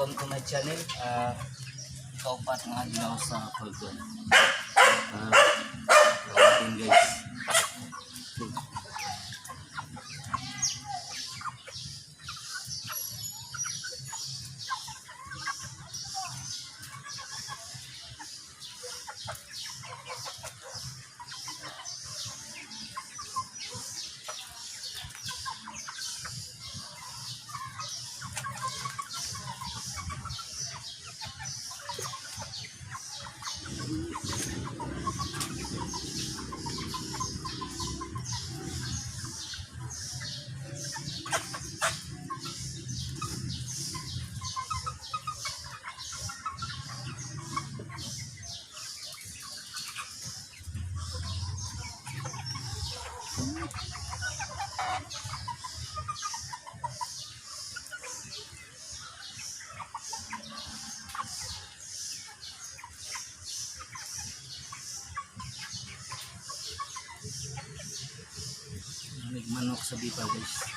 Welcome to my channel. Ikaupat nga adlaw sa pag natin, guys. Manok sa bipa, guys.